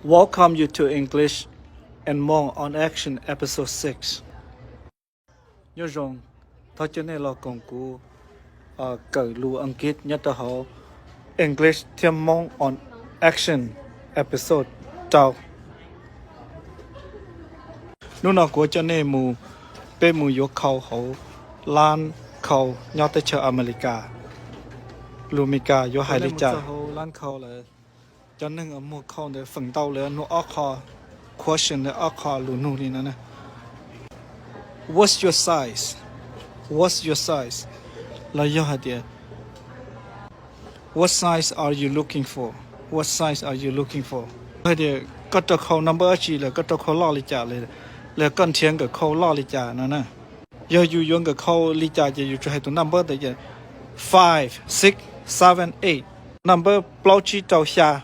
Welcome you to English and Hmong on Action episode six. Nyob zoo, thov caw nej los koom kuv kawm lus Askiv nyob rau hauv English thiab Hmoob on Action episode rau. Hnub no kuv coj nej mus, peb mus yuav khau hauv lab khau nyob teb chaws Amelikas. Lus Amelikas yuav hais li cas? Lab khau lawm, cov neeg muag khau ntawd feem ntau lawv nug ob qho question, lawv ob qho lus nug li no na: What's your size? What's your size? Los yog hais tias, What size are you looking for? What size are you looking for? Hais tias koj rau khau number dab tsi lawm, koj rau khau loj li cas lawm, los koj nrhiav nkawm khau loj li cas no na. Yog yus yuav nkawm khau li cas ces yus tsum hais tus number ntawd ces five, six, seven, eight, number plaub tsib rau xya.